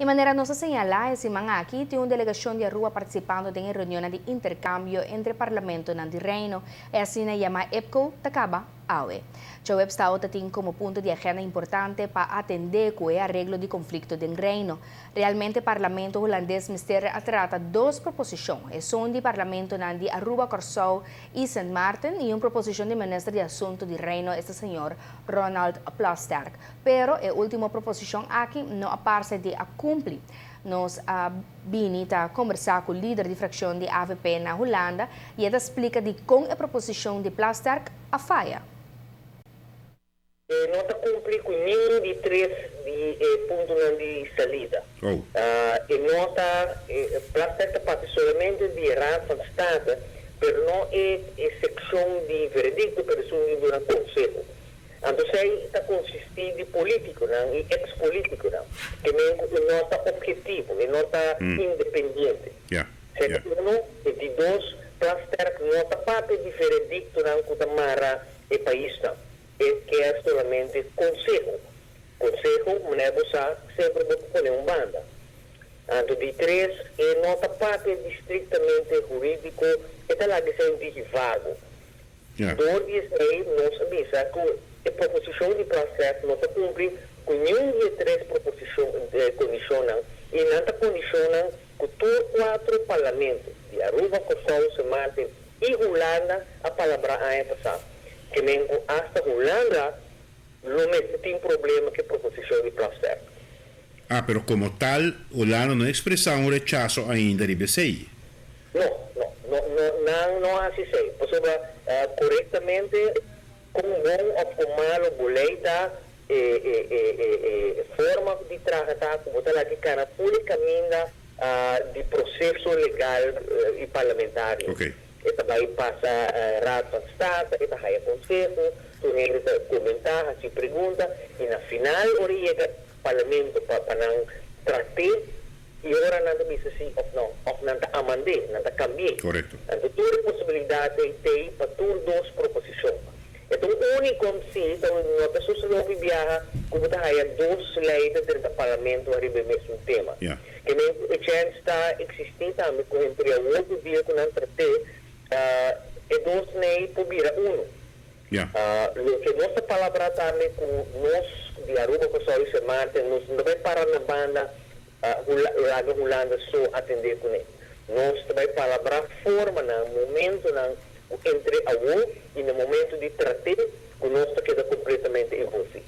E manera nos a señala, e siman aki tin un delegacion di Aruba participando den reunion di intercambio entre parlamentonan di Reino. E asina yama IPKO ta caba awe. Djaweps tabatin como punto di agenda importante pa atende cu e areglo di conflicto den Reino. Realmente Parlamento Hulandes mester a trata dos proposicion. Esun di Parlamento di Aruba, Corsou y St. Martin y un proposicion di Minister di Asunto di Reino, esta señor Ronald Plasterk. Pero e ultimo proposicion aki no a parce di a cumpli. Nos a bini ta combersa cu e lider di fraccion di AVP na Hulanda y el a splica di con e proposicion di Plasterk a faya. No ta cumpli cu ningun di tres di punto di salida. Oh. E no ta Plasterk ta parti solamente di Raad van State, pero no e seccion di veredicto, pero e di un conseho. Anto, esey ta consisti di politiconan, y ex-politiconan, kiermen no ta obhetivo, no ta independiente. Uno, y di dos, Plasterk no ta parti di veredictonan cu ta mara e paisnan. E kier solamente conseho. Conseho, manera bo sa, semper bo pone un banda. Anto, di tres, e no ta parti di estrictamente huridico, e ta laga esey vago. Door di esey, nos a bisa cu e proposicion di Plasterk no ta cumpli cu ningun di tres proposicion condicionnan y nan ta condicionnan cu tur cuatro parlamento di Aruba, Corsou, Sint Maarten y Hulanda a palabra aña pasa. Kiermen hasta Hulanda no mester tin problema cu e proposicion di Plasterk. Ah, pero como tal, Hulanda no a expresa un rechaso ainda di BCI. No, asina ta. Pasobra corectamente, con bon of con malo bo ley ta, forma di traha ta, como ta laga cana full caminda di proceso legal y parlamentario. E ta bay pasa Raad van State, e ta haya conseho, tur hende ta comenta, haci pregunta, y na final, ora yega parlamento pa nan trata, y ora nan ta bisa si of no, of nan ta amend'e, nan ta cambia. Anto, tur posibilidad tin pa tur dos proposicion. Anto, unico si, anto, no ta sucede cu biaha, cu ta haya dos ley den parlamento ariba e mesun tema. Kiermen e chance ta existi tambe cu entre otro dia cu nan trata, e dos ley por bira uno. Loke nos a palabra tambe cu nos di Aruba, Corsou y Sint Maarten, nos no ta bay para na banda, laga Hulanda so atende cu ne. Nos ta bay palabra formanan, momentonan entre awo y na momento di trata cu nos ta keda completamente envolvi.